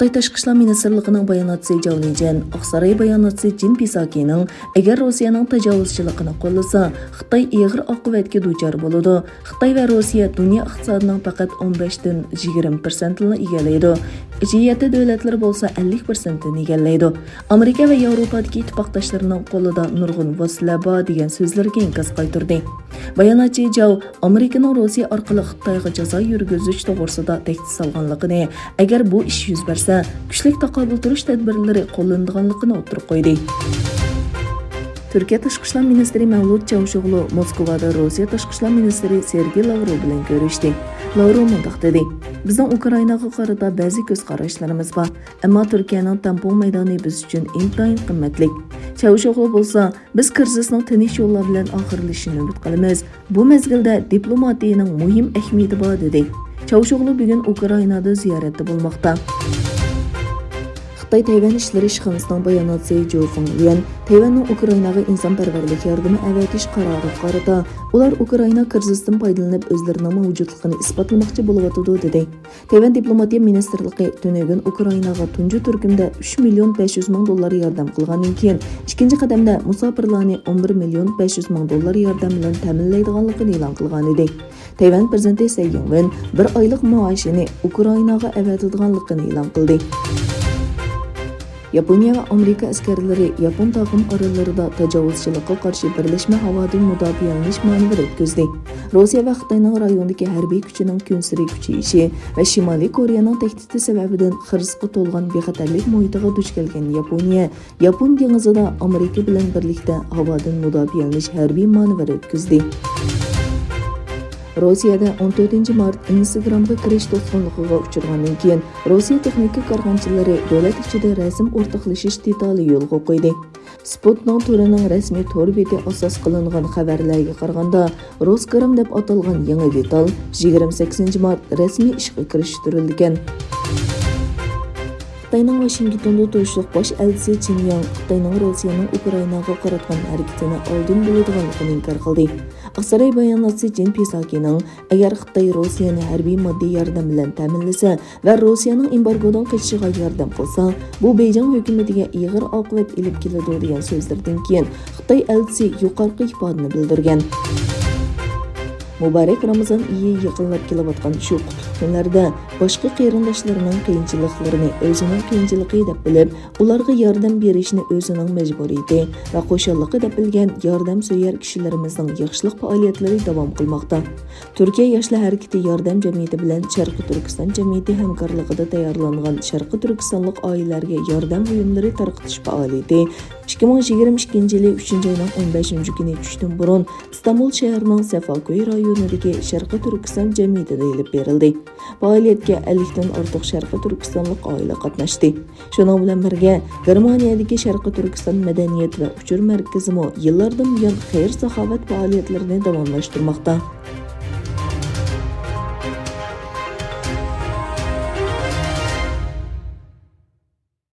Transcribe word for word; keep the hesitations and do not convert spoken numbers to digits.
خىتاي تاشقى ئىشلار مىنىستىرلىقىنىڭ باياناتچىسى جاۋ لىجيەن، ئاقساراي باياناتچىسى جىن پىساكىنىڭ ئەگەر روسىيەنىڭ تاجاۋۇزچىلىقىنى قوللىسا، خىتاي ئېغىر ئاقىۋەتكە دۇچار بولىدۇ، خىتاي ۋە روسىيە دۇنيا ئىقتىسادىنىڭ پەقەت ئون بەشتىن يىگىرمە پىرسەنتىنىلا ئىگىلەيدۇ، جى يەتتە دۆلەتلىرى بولسا ئەللىك پىرسەنتىنى ئىگىلەيدۇ، ئامېرىكا ۋە ياۋروپادىكى ئىتتىپاقداشلىرىنىڭ قولىدا نۇرغۇن ۋاسىتىلەر بار، دېگەن سۆزلىرىگە ئىنكاس قايتۇردى. باياناتچى جاۋ ئامېرىكىنىڭ روسىيە ئارقىلىق خىتايغا جازا يۈرگۈزۈش توغرىسىدا تەھدىت سالغانلىقىنى، ئەگەر بۇ ئىش يۈز بەرسە، كۈچلۈك تاقابىل تۇرۇش تەدبىرلىرى قوللىنىدىغانلىقىنى ئوتتۇرىغا قويدى. تۈركىيە تاشقى ئىشلار مىنىستىرى مەۋلۇت چاۋۇشئوغلۇ موسكۋادا روسىيە تاشقى ئىشلار مىنىستىرى سېرگېي لاۋروۋ بىلەن كۆرۈشتى. لاۋروۋ مۇنداق دېدى: بىزنىڭ ئۇكرائىناغا قارىتا بەزى كۆز قاراشلىرىمىز بار، ئەمما تۈركىيەنىڭ تەڭپۇڭ مەيدانى بىز ئۈچۈن ئىنتايىن قىممەتلىك. چاۋۇشئوغلۇ بولسا، بىز كىرىزىسنىڭ تىنچ يوللار بىلەن ئاخىرلىشىشىنى ئۈمىد قىلىمىز. بۇ مەزگىلدە دىپلوماتىيىنىڭ مۇھىم ئەھمىيىتى بار، دېدى. چاۋشوغلۇ بۈگۈن ئۇكرائىنادا زىيارەتتە بولماقتا. خىتاي تەيۋەن ئىشلىرى ئىشخانىسىنىڭ باياناتچىسى جو فېڭليۈەن تەيۋەننىڭ ئۇكرائىناغا ئىنسانپەرۋەرلىك ياردىمى ئەۋەتىش قارارىغا قارىتا، ئۇلار ئۇكرائىنا كىرىزىستىن پايدىلىنىپ ئۆزلىرىنىڭ مەۋجۇتلۇقىنى ئىسپاتلىماقچى بولۇۋاتىدۇ، دېدى. تەيۋەن دىپلوماتىيە مىنىستىرلىقى تۈنۈگۈن ئۇكرائىناغا تۇنجى تۈركۈمدە ئۈچ مىليون بەش يۈز مىڭ دوللار ياردەم قىلغاندىن كېيىن، ئىككىنچى قەدەمدە مۇساپىرلارنى ئون بىر مىليون بەش يۈز مىڭ دوللار ياردەم بىلەن تەمىنلەيدىغانلىقىنى ئېلان قىلغانىدى. تەيۋەن پىرېزىدېنتى سەي ئىڭۋېن بىر ئايلىق مائاشىنى ئۇكرائىناغا ئەۋەتىدىغانلىقىنى ئېلان قىلدى. ياپونىيە ۋە ئامېرىكا ئەسكەرلىرى ياپون تاقىم ئاراللىرىدا تاجاۋۇزچىلىققا قارشى بىرلەشمە ھاۋادىن مۇداپىئەلىنىش مانېۋىرى ئۆتكۈزدى. روسىيە ۋە خىتاينىڭ رايوندىكى ھەربىي كۈچىنىڭ كۈنسېرى كۈچىيىشى ۋە شىمالىي كورېيەنىڭ تەھدىتى سەۋەبىدىن خىرىسقا تولغان بىخەتەرلىك مۇھىتىغا دۇچ كەلگەن ياپونىيە ياپون دېڭىزىدا ئامېرىكا بىلەن بىرلىكتە ھاۋادىن مۇداپىئەلىنىش ھەربىي مانېۋىرى ئۆتكۈزدى. روسىيەدە ئون تۆتىنچى مارت ئىنستگرامغا كىرىش توسقۇنلۇقىغا ئۇچرىغاندىن كېيىن، روسىيە تېخنىكا كارخانىچىلىرى دۆلەت ئىچىدە رەسىم ئورتاقلىشىش دېتالى يولغا قويدى. سپۇتنىڭ تورىنىڭ رەسمىي تور بېتى ئاساس قىلىنغان خەۋەرلەرگە قارىغاندا، روسگرام دەپ ئاتالغان يېڭى دېتال يىگىرمە سەككىزىنچى مارت رەسمىي ئىشقا كىرىشتۈرۈلىدىكەن. خىتاينىڭ ۋاشىنگتوندا تۇرۇشلۇق باش ئەلچىسى چىن ياڭ خىتاينىڭ روسىيەنىڭ ئۇكرائىناغا قاراتقان ھەرىكىتىنى ئالدىن بىلىدىغانلىقىنى ئىنكار قىلدى. ئاقساراي باياناتچىسى جېن پىساكىنىڭ، ئەگەر خىتاي روسىيەنى ھەربىي ماددىي ياردەم بىلەن تەمىنلىسە ۋە روسىيەنىڭ ئېمبارگودىن قېچىشىغا ياردەم قىلسا، بۇ بېيجىڭ ھۆكۈمىتىگە ئېغىر ئاقىۋەت ئېلىپ كېلىدۇ، دېگەن سۆزلىرىدىن كېيىن، خىتاي ئەلچىسى يۇقىرىقى ئىپادىنى بىلدۈرگەن. مۇبارەك رامىزان ئېيى يېقىنلاپ كېلىۋاتقان شۇ قۇتلۇق كۈنلەردە باشقا قېرىنداشلىرىنىڭ قىيىنچىلىقلىرىنى ئۆزىنىڭ قىيىنچىلىقى دەپ بىلىپ، ئۇلارغا ياردەم بېرىشنى ئۆزىنىڭ مەجبۇرىيىتى ۋە خۇشاللىقى دەپ بىلگەن ياردەمسۆيەر كىشىلىرىمىزنىڭ ياخشىلىق پائالىيەتلىرى داۋام قىلماقتا. تۈركىيە ياشلار ھەرىكىتى ياردەم جەمئىيىتى بىلەن شەرقىي تۈركىستان جەمئىيىتى ھەمكارلىقىدا تەييارلانغان شەرقىي تۈركىستانلىق ئائىلىلەرگە ياردەم بۇيۇملىرى تارقىتىش پائالىيىتى ئىككى مىڭ يىگىرمە ئىككىنچى يىلى ئۈچىنچى ئاينىڭ ئون بەشىنچى كۈنى چۈشتىن بۇرۇن ئىستانبۇل شەھىرىنىڭ سەفاكوي رايونىدىكى شەرقىي تۈركىستان جەمئىيىتىدە ئېلىپ بېرىلدى. پائالىيەتكە ئەللىكتىن ئارتۇق شەرقىي تۈركىستانلىق ئائىلە قاتناشتى. شۇنىڭ بىلەن بىرگە، گېرمانىيەدىكى شەرقىي تۈركىستان مەدەنىيەت ۋە ئۇچۇر مەركىزىمۇ يىللاردىن بۇيان خەير-ساخاۋەت پائالىيەتلىرىنى داۋاملاشتۇرماقتا.